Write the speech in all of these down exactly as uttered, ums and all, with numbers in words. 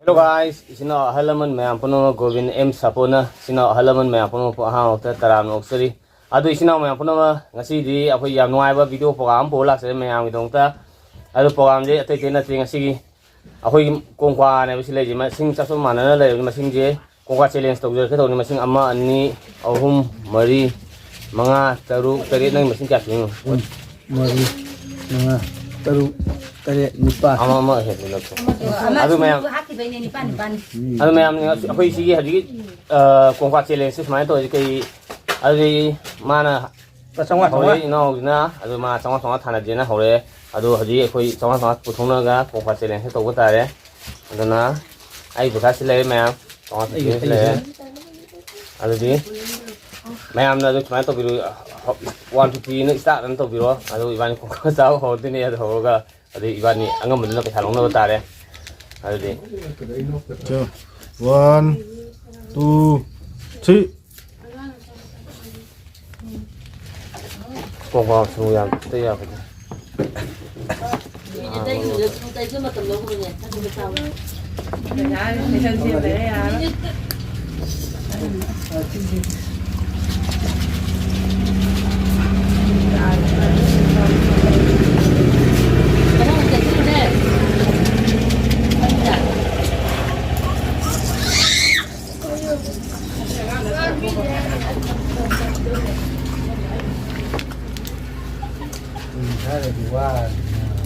Hello guys, ꯏꯆꯤꯟ ꯏꯅꯥꯎ ꯑꯍꯜ ꯂꯃꯟ ꯃꯌꯥꯝ ꯄꯨꯝꯅꯃꯛ, ꯒꯣꯕꯤꯟ ꯑꯦꯝ ꯁꯥꯄꯣꯅ ꯏꯆꯤꯟ ꯏꯅꯥꯎ ꯑꯍꯜ ꯂꯃꯟ ꯃꯌꯥꯝ ꯄꯨꯝꯅꯃꯛꯄꯨ ꯑꯍꯥꯟꯕ ꯃꯛꯇꯗ ꯇꯔꯥꯝꯅ ꯑꯣꯛꯆꯔꯤ꯫ ꯑꯗꯨ ꯏꯆꯤꯟ ꯏꯅꯥꯎ ꯃꯌꯥꯝ ꯄꯨꯝꯅꯃꯛ, ꯉꯁꯤꯗꯤ ꯑꯩꯈꯣꯏ ꯌꯥꯝ ꯅꯨꯡꯉꯥꯏꯕ video program ꯑꯃ ꯄꯨꯔ ꯂꯥꯛꯆꯔꯦ ꯃꯌꯥꯝꯒꯤꯗꯃꯛꯇ꯫ ꯑꯗꯨ programꯁꯦ ꯑꯇꯩ ꯑꯇꯩ ꯅꯠꯇꯦ, ꯉꯁꯤꯒꯤ ꯑꯩꯈꯣꯏꯒꯤ ꯀꯣꯡꯀꯥꯅꯦꯕ ꯁꯤ ꯂꯩꯔꯤꯁꯦ, ꯃꯁꯤꯡ ꯆꯞ ꯆꯞ ꯃꯥꯟꯅꯅ ꯂꯩꯔꯕꯅꯤ꯫ ꯃꯁꯤꯡꯁꯦ ꯀꯣꯡꯀꯥ challenge ꯇꯧꯖꯔꯛꯀꯦ ꯇꯧꯕꯅꯤ꯫ ꯃꯁꯤꯡ ꯑꯃ, ꯑꯅꯤ, ꯑꯍꯨꯝ, ꯃꯔꯤ, ꯃꯉꯥ, ꯇꯔꯨꯛ, ꯇꯔꯦꯠ, ꯅꯪ ꯃꯁꯤꯡ ꯀꯌꯥ ꯁꯨꯏꯅꯣ? ꯃꯔꯤ, ꯃꯉꯥ, ꯇꯔꯨꯛ, ꯇꯔꯦꯠ, ꯅꯤꯄꯥꯜ꯫ ꯑꯃ, ꯑꯃ ꯍꯦꯜꯂꯦ ꯅꯠꯇ꯭ꯔꯣ? ꯑꯗꯨ ꯃꯌꯥꯝ, ꯍꯥꯞꯈꯤꯕꯩꯅꯦ, ꯅꯤꯄꯥꯜ, ꯅꯤꯄꯥꯜ꯫ ꯑꯗꯨ ꯃꯌꯥꯝ, ꯑꯩꯈꯣꯏ ꯁꯤꯒꯤ ꯍꯧꯖꯤꯛꯀꯤ, ꯑ, ꯀꯣꯡꯀꯥ challengeꯁꯦ ꯁꯨꯃꯥꯏꯅ ꯇꯧꯔꯤꯁꯦ ꯀꯩ, ꯑꯗꯨꯗꯤ ꯃꯥꯅ ꯂꯨꯄꯥ ꯆꯥꯝꯃꯉꯥ, ꯍꯧꯔꯦ ꯆꯥꯝꯃꯉꯥ꯫ ꯏꯅꯥꯎꯁꯤꯅ, ꯑꯗꯨ ꯃꯥ ꯆꯥꯝꯃꯉꯥ, ꯆꯥꯝꯃꯉꯥ ꯊꯥꯅꯁꯦꯅ ꯍꯧꯔꯦ꯫ ꯑꯗꯨ ꯍꯧꯖꯤꯛ ꯑꯩꯈꯣꯏ ꯆꯥꯝꯃꯉꯥ, ꯆꯥꯝꯃꯉꯥ ꯄꯨꯊꯣꯛꯅꯔꯒ ꯀꯣꯡꯀꯥ challengeꯁꯦ ꯇꯧꯕ ꯇꯥꯔꯦ꯫ ꯑꯗꯨꯅ ꯑꯩ ꯄꯩꯁꯥꯁꯤ ꯂꯩꯔꯦ ꯃꯌꯥꯝ, ꯆꯥꯝꯃꯉꯥ ꯑꯩꯒꯤ, ꯆꯥꯇ꯭ꯔꯦꯠꯁꯤ ꯂꯩꯔꯦ꯫ ꯑꯩꯒꯤꯁꯦ꯫ ꯑꯗꯨꯗꯤ ꯃꯌꯥꯝꯅ ꯑꯗꯨ ꯁꯨꯃꯥꯏꯅ ꯇꯧꯕꯤꯔꯣ, one fiftyꯅ start ꯑꯅ ꯇꯧꯕꯤꯔꯣ꯫ ꯑꯗꯨ ꯏꯕꯥꯅꯤ ꯀꯣꯡꯀꯥ ꯆꯥꯕ ꯍꯧꯔꯗꯣꯏꯅꯦ꯫ ꯑꯗꯨ ꯍꯧꯔꯒ ꯑꯗꯨ ꯏꯕꯥꯅꯤ ꯑꯉꯝꯕꯗꯨꯅ ꯄꯩꯁꯥ ꯂꯧꯅꯕ ꯇꯥꯔꯦ꯫ ꯑꯗꯨꯗꯤ Two, one, two, three. ꯀꯣꯡꯀꯥꯁꯨ ꯌꯥꯝ ꯆꯤꯛꯇ ꯌꯥꯕꯅꯤ꯫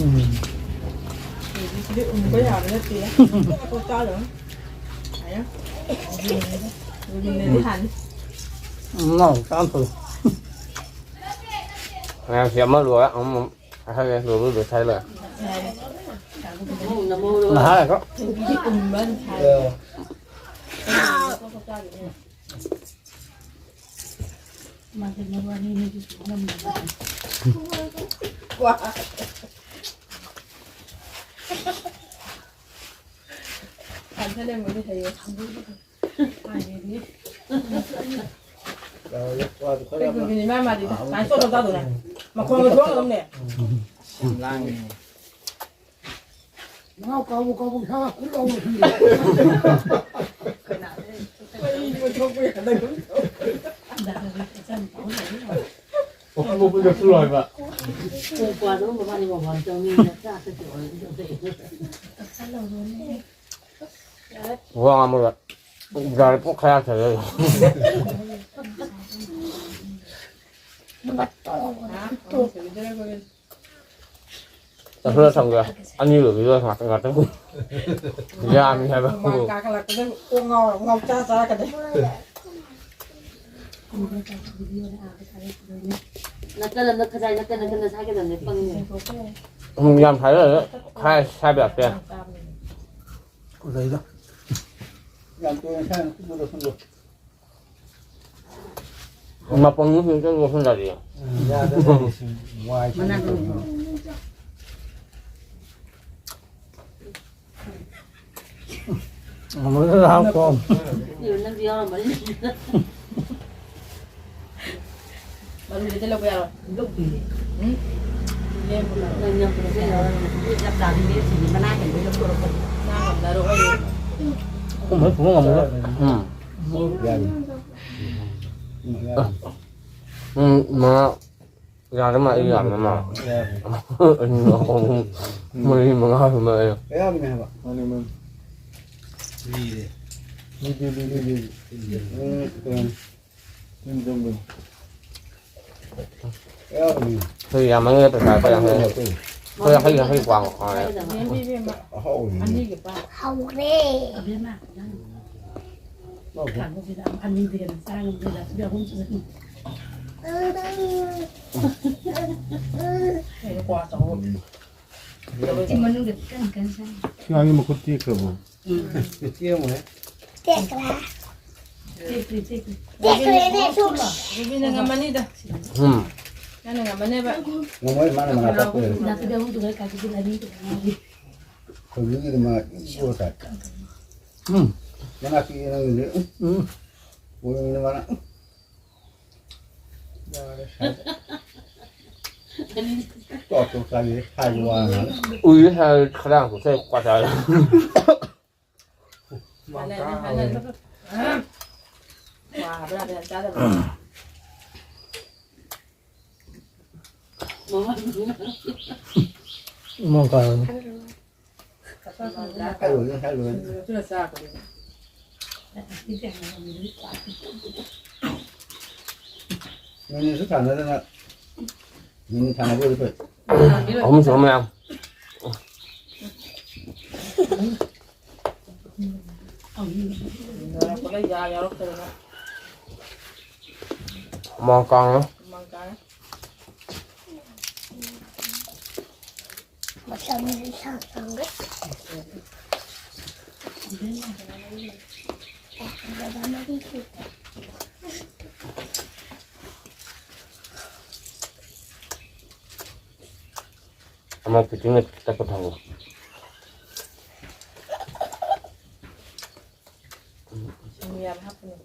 ꯎꯝ꯫ ꯎꯝ, ꯍꯥꯎ꯫ ꯎꯝ, ꯍꯥꯎ, ꯆꯥꯝ ꯊꯣꯛꯑꯦ꯫ ꯃꯌꯥꯝꯁꯤ ꯑꯃ ꯂꯣꯏꯔ ꯑꯃꯃꯨꯛ ꯍꯥꯏꯔꯦ, ꯂꯣꯏꯕ ꯂꯣꯏ ꯁꯥꯏ ꯂꯣꯏꯔꯦ꯫ ꯉꯥꯏꯍꯥꯛ ꯂꯩꯔꯒ ꯃꯈꯣꯟꯒ ꯊꯣꯛꯂꯝꯒꯅꯦ꯫ ꯌꯥꯝ ꯂꯥꯡꯉꯦ꯫ ꯉꯥꯎ ꯀꯥꯎꯕ ꯀꯥꯎꯕ ꯏꯁꯥ ꯀꯨꯠ ꯂꯥꯎꯅ ꯁꯤꯔꯦ꯫ ꯋꯥ ꯑꯃꯒ ꯒꯥꯔꯤ ꯄꯣꯛ ꯈꯌꯥ ꯊꯥꯖꯔꯦ꯫ ꯆꯠꯊꯣꯛꯂ ꯊꯝꯒꯦ꯫ ꯑꯅꯤꯒ ꯄꯤꯔꯣ ꯉꯥꯛꯇꯪ ꯉꯥꯛꯇꯪ꯫ ꯌꯥꯝꯃꯤ ꯍꯥꯏꯕ꯫ ꯍꯨꯃꯥꯡ ꯀꯥꯈꯠꯂꯛꯄꯗ ꯀꯣꯛ ꯉꯥꯎꯔ ꯉꯥꯎꯆꯥ ꯆꯥꯔꯛꯀꯗꯣꯏ꯫ ꯅꯠꯇꯅ ꯈꯖꯥꯏ ꯅꯠꯇꯅ ꯅꯠꯇꯅ ꯁꯥꯏꯒꯗꯕꯅꯦ ꯄꯪꯉꯦ꯫ ꯎꯝ, ꯌꯥꯝ ꯁꯥꯏꯔꯛꯑꯦ꯫ ꯈꯥꯏ ꯁꯥꯏꯕ ꯌꯥꯗꯦ꯫ ꯂꯩꯗ꯫ ꯌꯥꯝ ꯇꯣꯏꯅ ꯁꯥꯏꯅ ꯀꯨꯞꯅ ꯂꯧꯁꯤꯟꯂꯣ꯫ ꯃꯄꯪꯗꯨ ꯁꯨꯝ ꯆꯠꯂꯨ ꯁꯨꯝ ꯌꯥꯗꯦ꯫ ꯎꯝ, ꯌꯥꯗꯦ, ꯌꯥꯗꯦ, ꯁꯨꯝ ꯋꯥꯏ ꯃꯅꯥꯛ ꯁꯪꯉꯦ꯫ ꯑꯃꯨꯛ ꯂꯥꯛꯄ꯫ ꯅꯪꯁꯨ ꯌꯥꯎꯔꯝꯃꯅꯤ꯫ ꯃꯔꯨꯗꯨꯗꯤ ꯂꯧꯕ ꯌꯥꯔꯣꯏ꯫ ꯂꯧꯗꯣꯏꯅꯦ꯫ ꯎꯝ? ꯂꯦꯝꯕ ꯃꯔꯨ꯫ ꯅꯪ ꯌꯥꯝ ꯐꯖꯅ ꯌꯥꯎꯔꯝꯃꯅꯤ꯫ ꯆꯞ ꯆꯥꯕꯤ ꯂꯦꯞꯁꯤꯅꯤ, ꯃꯅꯥ ꯍꯦꯟꯕꯩ ꯂꯧꯊꯣꯔꯛꯄꯅꯤ꯫ ꯃꯅꯥ ꯉꯝꯅꯔꯣ ꯑꯩ꯫ ꯈꯨꯝꯕ ꯈꯨꯝꯕ ꯉꯝꯃꯔꯣꯏ꯫ ꯎꯝ꯫ ꯌꯥꯅꯤ꯫ ꯎꯝ, ꯃꯉꯥ ꯌꯥꯔꯦ ꯃꯥ, ꯑꯩ ꯌꯥꯝꯃꯦ ꯃꯥ꯫ ꯌꯥꯔꯦ꯫ ꯑꯅꯤ, ꯑꯍꯨꯝ, ꯃꯔꯤ, ꯃꯉꯥ ꯁꯨꯃꯥꯏꯅ꯫ ꯑꯌꯥꯝꯕꯅꯦ ꯍꯥꯏꯕ꯫ ꯃꯥꯅꯦ, ꯃꯥꯅꯦ꯫ ꯂꯤꯔꯦ꯫ ꯂꯤꯔꯦ, ꯂꯤꯔꯦ, ꯂꯤꯔꯦ꯫ ꯎꯝ, ꯀꯩꯅꯣ꯫ ꯌꯨꯝ ꯆꯪꯕꯅꯤ꯫ ꯑꯌꯥꯝꯕꯅꯤ꯫ ꯑꯩꯈꯣꯏ ꯌꯥꯝꯃꯟꯈ꯭ꯔꯦ ꯄꯩꯁꯥ ꯂꯨꯄꯥ ꯌꯥꯡꯈꯩ꯫ ꯑꯩꯈꯣꯏ ꯌꯥꯡꯈꯩ ꯌꯥꯡꯈꯩ ꯄꯥꯡꯉꯣ꯫ ꯌꯦꯡꯕꯤꯕ ꯑꯃ꯫ ꯑꯍꯥꯎꯕꯅꯤ꯫ ꯑꯅꯤꯒꯤ ꯄꯥ꯫ ꯍꯧꯔꯦ꯫ ꯑꯕꯦꯝꯃ, ꯅꯪ ꯂꯥꯛꯑꯣ꯫ ꯀꯥꯡꯕꯨꯁꯤꯗ ꯑꯅꯤꯗꯤ ꯍꯦꯟꯅ ꯆꯥ ꯉꯝꯗꯦ, ꯂꯥꯛꯄꯗꯤ ꯑꯍꯨꯝ ꯁꯨꯖꯟ-, ꯑꯩꯅ ꯀ꯭ꯋꯥ ꯆꯥꯎꯕ꯫ ꯁꯤ ꯃꯅꯨꯡꯗ ꯀꯟ ꯀꯟ ꯆꯥꯏ꯫ ꯁꯤ ꯑꯉꯥꯡꯒꯤ ꯃꯈꯨꯠ ꯇꯦꯛꯈ꯭ꯔꯕꯣ? ꯎꯝ꯫ ꯇꯦꯛꯈ꯭ꯔꯦ꯫ ꯇꯦꯛꯈ꯭ꯔꯦ, ꯇꯦꯛꯈ꯭ꯔꯦ꯫ ꯇꯦꯛꯈ꯭ꯔꯦꯅꯦ, ꯁꯨꯝ꯫ ꯔꯨꯕꯤꯅ ꯉꯝꯃꯅꯤꯗ꯫ ꯎꯝ꯫ ꯅꯪꯅ ꯉꯝꯃꯅꯦꯕ꯫ ꯉꯝꯃꯣꯏ, ꯃꯥꯅ ꯃꯅꯥ ꯄꯥꯛꯄ ꯂꯩꯔꯦ꯫ ꯂꯥꯛꯄꯗ ꯑꯍꯨꯝꯗꯨꯒ ꯀꯥꯈꯤꯗꯨꯅ ꯑꯅꯤꯗꯨꯒ ꯉꯥꯏꯔꯤ꯫ ꯍꯧꯖꯤꯛꯀꯤꯗꯤ ꯃꯥ ꯏꯁꯤꯡ ꯇꯥꯏ꯫ ꯎꯝ꯫ ꯃꯅꯥꯛꯀꯤ ꯅꯪꯒꯤꯗꯤ, ꯎꯝ꯫ ꯎꯝ꯫ ꯑꯣꯏꯔꯣꯏꯅꯦ ꯃꯥꯅ꯫ ꯎꯝ꯫ ꯌꯥꯔꯦ, ꯁꯥꯏ꯫ ꯇꯣꯛ ꯇꯣꯛ ꯆꯥꯒꯦ ꯍꯥꯏꯕ ꯋꯥ ꯉꯥꯛꯇ꯫ ꯎꯏ ꯍꯥꯏꯔ ꯈꯗꯥꯡ ꯆꯣꯛꯊꯩ ꯀ꯭ꯋꯥ ꯆꯥꯔꯦ꯫ ꯍꯥꯟꯅꯅꯦ, ꯍꯥꯟꯅꯅꯦ꯫ ꯀ꯭ꯋꯥ ꯍꯥꯏꯕ꯭ꯔꯥ ꯀꯩꯅꯣ ꯆꯥꯗꯕ꯭ꯔꯥ? ꯃꯣꯟ ꯀꯥꯡ꯫ ꯍꯥꯏꯔꯣꯏꯅꯦ, ꯍꯥꯏꯔꯣꯏꯅꯦ꯫ ꯃꯤꯅꯤꯠꯁꯨ ꯊꯥꯅꯗꯅ ꯃꯤꯅꯤꯠ ꯊꯥꯅꯕ ꯑꯣꯏꯔꯗꯤ ꯐꯩ꯫ ꯑꯍꯨꯝ ꯁꯨꯔꯝꯃꯦ꯫ ꯂꯣꯏꯔꯛꯄꯗ ꯌꯥ ꯌꯥꯎꯔꯛꯇꯗꯅ꯫ ꯍꯨꯃꯥꯡ ꯀꯥꯡꯉꯦ꯫ ꯍꯨꯃꯥꯡ ꯀꯥꯡꯉꯦ꯫ ꯃꯁꯝꯁꯤ ꯁꯥꯡ ꯁꯥꯡꯒꯩ꯫ ꯑꯃ ꯐꯤꯠꯇꯤꯡꯅ ꯇꯛꯄ ꯊꯝꯃꯣ꯫ ꯁꯤꯡ ꯌꯥꯝ ꯍꯥꯞꯄꯅꯤ꯫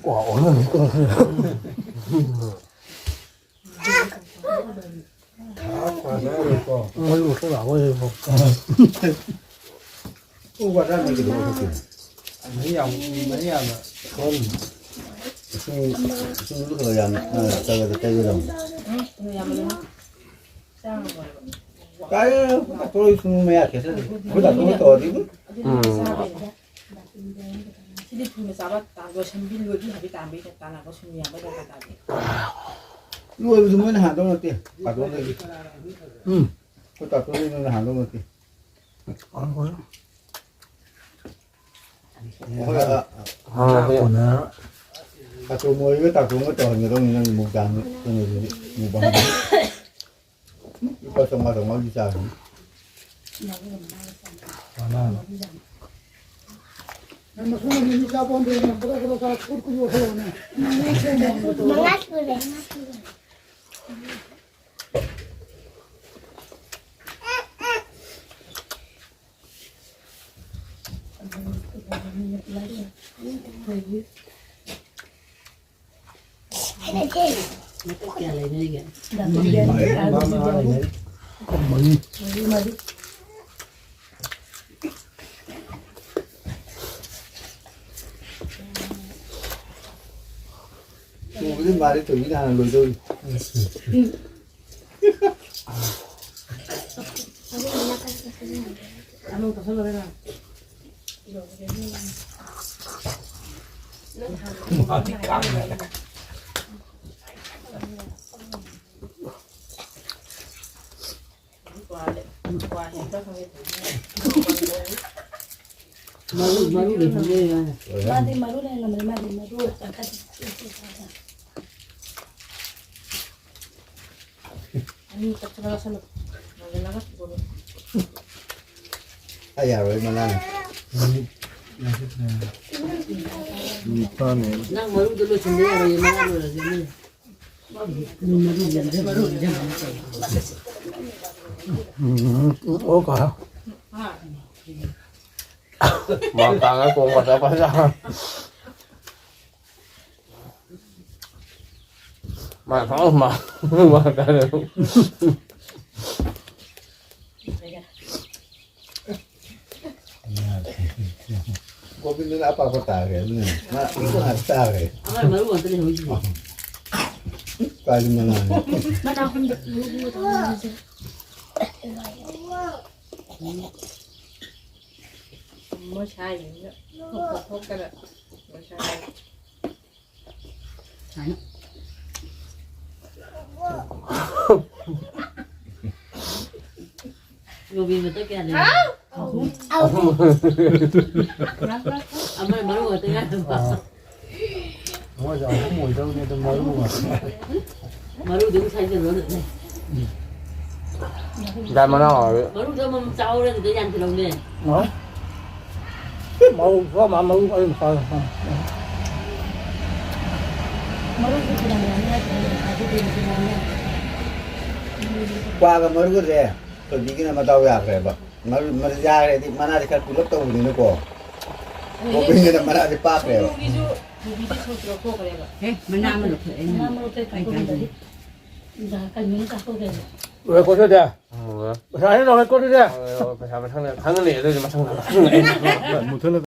ꯀꯣ, ꯑꯣꯟꯅꯅꯤ ꯀꯣ꯫ ꯃꯣꯏ ꯎꯁꯣꯏ ꯂꯥꯛꯑꯣꯏ ꯍꯥꯏꯕꯣ꯫ ꯎ ꯋꯥ ꯆꯥꯅ ꯀꯩꯗꯧꯕ ꯈꯣꯠꯇꯦ꯫ ꯃꯍꯤ ꯌꯥꯝ, ꯃꯍꯤ ꯌꯥꯝꯅ ꯊꯣꯛꯍꯟꯕ꯫ ꯏꯁꯤꯡ, ꯏꯁꯤꯡꯗꯨ ꯈꯔ ꯌꯥꯝꯅ, ꯑ, ꯆꯥꯏꯕꯗ ꯇꯩꯒꯗꯧꯅꯤ꯫ ꯎꯝ, ꯌꯥꯝꯃꯜꯂꯦ꯫ ꯆꯥꯡ ꯂꯣꯏꯔꯦ꯫ ꯀꯥꯏ, ꯑꯩꯈꯣꯏ ꯗꯥꯛꯇꯔ ꯍꯣꯏ ꯁꯨꯝ ꯃꯌꯥ ꯈꯦꯠꯆꯜꯂꯦ꯫ ꯑꯩꯈꯣꯏ ꯗꯥꯛꯇꯔ ꯍꯣꯏ ꯇꯧꯔꯗꯤ ꯑꯗꯨꯝ꯫ ꯎꯝ꯫ ꯁꯤꯗꯤ ꯊꯨꯅ ꯆꯥꯕ ꯇꯥ-, ꯂꯣꯏꯁꯟꯕꯤ-, ꯂꯣꯏꯕꯤ ꯍꯥꯏꯕꯤ ꯇꯥꯟꯕꯤ ꯇꯥꯟꯅꯕ ꯁꯨꯝ ꯌꯥꯕ ꯗꯔꯀꯥꯔ ꯇꯥꯗꯦ꯫ ꯂꯣꯏꯕꯗꯨ ꯃꯣꯏꯅ ꯍꯥꯟꯗꯧ ꯅꯠꯇꯦ, ꯄꯥꯊꯣꯛꯇꯒꯤ꯫ ꯎꯝ꯫ ꯑꯩꯈꯣꯏ ꯄꯥꯊꯣꯛꯇꯒꯤ ꯅꯣꯏꯅ ꯍꯥꯟꯗꯧ ꯅꯠꯇꯦ꯫ ꯑꯩꯈꯣꯏ, ꯑ, ꯑ, ꯍꯥꯟꯅ ꯑꯩꯈꯣꯏ ꯀꯣꯟꯅ ꯇꯥꯇꯣ ꯃꯣꯏꯒ ꯇꯥꯇꯣꯒ ꯇꯧꯍꯟꯒꯗꯧꯅꯤ ꯅꯪꯒꯤ ꯃꯨꯛꯕꯥꯡꯗꯣ, ꯀꯩꯅꯣꯗꯨꯗꯤ, ꯃꯨꯛꯕꯥꯡꯗꯣ꯫ ꯂꯨꯄꯥ ꯆꯥꯝꯃꯉꯥ ꯆꯥꯝꯃꯉꯥꯒꯤ ꯆꯥꯡꯅꯤ꯫ ꯃꯉꯥ ꯁꯨꯔꯦ꯫ ꯃꯀꯛ ꯀꯌꯥ ꯂꯩꯅꯔꯤꯒꯦ? ꯃꯔꯤ꯫ ꯃꯔꯤ, ꯃꯔꯤ꯫ ꯊꯣꯡꯕꯗꯤ ꯃꯥꯗꯤ ꯊꯣꯏꯕꯤꯅ ꯍꯥꯟꯅ ꯂꯣꯏꯗꯧꯔꯤ꯫ ꯃꯥꯗꯤ ꯀꯥꯡꯉꯦ꯫ ꯃꯔꯨ, ꯃꯔꯨ ꯂꯩꯍꯧꯔꯦ꯫ ꯃꯥꯗꯤ ꯃꯔꯨ ꯂꯩꯍꯜꯂꯝꯕꯅꯤ, ꯃꯥꯗꯤ ꯃꯔꯨ ꯇꯪꯈꯥꯏ ꯇꯪꯈꯥꯏ꯫ ꯑꯅꯤ ꯇꯛꯁꯤꯜꯂꯒ ꯁꯜꯂꯨ꯫ ꯅꯪ ꯌꯥꯔꯣꯏ, ꯃꯅꯥꯅꯤ꯫ ꯅꯤꯄꯥꯟꯅꯦ꯫ ꯅꯪ ꯃꯔꯨꯗꯣ ꯂꯣꯏꯁꯤꯟꯕ ꯌꯥꯔꯣꯏꯌꯦ, ꯃꯅꯥ ꯂꯣꯏꯔꯗꯤ꯫ ꯎꯝ, ꯑꯣ, ꯀꯥ꯫ ꯃꯥ ꯀꯥꯡꯉ ꯀꯣꯡ ꯃꯆꯥ ꯃꯆꯥ꯫ ꯃꯥ ꯐꯥꯎ ꯃꯥ, ꯃꯥ ꯀꯥꯡꯉ꯫ ꯒꯣꯕꯤꯟꯗꯅ ꯑꯄꯥꯛꯄ ꯇꯥꯈ꯭ꯔꯦ, ꯑꯗꯨꯅꯅꯦ꯫ ꯃꯥ ꯑꯄꯤꯛꯄ ꯉꯥꯛꯇ ꯇꯥꯈ꯭ꯔꯦ꯫ ꯑꯃ ꯃꯔꯨ ꯉꯥꯛꯇ ꯂꯩꯍꯧꯔꯤꯁꯤꯗꯤ꯫ ꯀꯥꯏꯗ ꯃꯅꯥꯅꯣ? ꯃꯅꯥ ꯍꯨꯝꯗ ꯃꯔꯨ ꯍꯨꯝꯕ ꯇꯧꯔꯤꯁꯦ꯫ ꯃꯣꯏ ꯁꯥꯏꯁꯤꯡꯁꯤꯅ ꯊꯣꯛꯇ ꯊꯣꯛꯇꯅ ꯂꯣꯏꯁꯜꯂꯦ꯫ ꯁꯨꯃꯥꯏꯅ꯫ ꯌꯣꯕꯤ ꯃꯇꯠ ꯀꯌꯥ ꯂꯩ? ꯑꯍꯨꯝ꯫ ꯑꯃꯅ ꯃꯔꯨ ꯉꯥꯛꯇ ꯉꯥꯏꯔꯕ꯫ ꯑꯥ꯫ ꯃꯣꯏꯁꯨ ꯑꯍꯨꯝ ꯑꯣꯏꯗꯧꯅꯦ, ꯑꯗꯨ ꯃꯔꯨ ꯉꯥꯛꯇ꯫ ꯃꯔꯨꯗꯨ ꯑꯃꯨꯛ ꯁꯥꯏꯖꯜꯂꯣ ꯑꯗꯨꯗꯤ꯫ ꯗꯥꯏ ꯃꯅꯥ ꯑꯣꯏꯔꯦ꯫ ꯃꯔꯨꯗꯣ ꯑꯃꯃꯝ ꯆꯥꯍꯧꯔ ꯑꯗꯨꯗ ꯌꯥꯟꯁꯤꯜꯍꯧꯅꯦ꯫ ꯑ? ꯃꯔꯨ, ꯃꯔꯨ ꯑꯩ ꯃꯈꯥ꯫ ꯃꯔꯨꯁꯨ ꯈꯤꯇꯪ ꯌꯥꯝ ꯌꯥꯏ, ꯑꯗꯨꯗꯤ ꯈꯤꯇꯪ ꯌꯥꯝ꯫ ꯀ꯭ꯋꯥꯒ ꯃꯔꯨꯒꯁꯦ ꯊꯣꯏꯕꯤꯒꯤꯅ ꯃꯗꯥꯎ ꯌꯥꯈ꯭ꯔꯦꯕ꯫ ꯃꯔꯨ, ꯃꯔꯨ ꯌꯥꯈ꯭ꯔꯗꯤ ꯃꯅꯥꯗꯤ ꯈꯔ ꯄꯤꯂꯞ ꯇꯧꯕꯅꯤꯅꯀꯣ꯫ ꯑꯗꯒꯤ ꯒꯣꯕꯤꯟꯒꯤꯅ ꯃꯅꯥꯗꯤ ꯄꯥꯛꯈ꯭ꯔꯦꯕ꯫ ꯁꯨꯝꯕꯨꯒꯤꯁꯨ ꯀꯣꯕꯤꯗꯤ ꯁꯣꯠꯇ꯭ꯔꯣ ꯊꯣꯛꯈ꯭ꯔꯦꯕ? ꯑꯦ, ꯃꯅꯥ ꯑꯃ ꯂꯧꯊꯣꯛꯑꯦ, ꯑꯩꯅ꯫ ꯃꯅꯥ ꯑꯃ ꯂꯧꯊꯣꯛꯑꯦ, ꯑꯩ ꯀꯥꯡꯁꯣꯏ꯫ ꯀꯥꯡꯁꯣꯏꯗ꯫ ꯏꯟꯖꯥꯡ ꯀꯩꯅꯣꯅ ꯆꯥꯊꯣꯛꯈ꯭ꯔꯦꯕ꯫ ꯂꯣꯏꯔꯦꯀꯣ ꯑꯗꯨꯗꯤ? ꯑꯣ꯫ ꯄꯩꯁꯥ ꯍꯦꯟꯅ ꯂꯧꯔꯦꯀꯣ ꯑꯗꯨꯗꯤ? ꯑꯣ, ꯄꯩꯁꯥ ꯃꯊꯪꯗ ꯈꯪꯉꯅꯤ, ꯑꯗꯨꯗꯤ ꯃꯊꯪꯗ꯫ ꯃꯨꯊꯠꯂ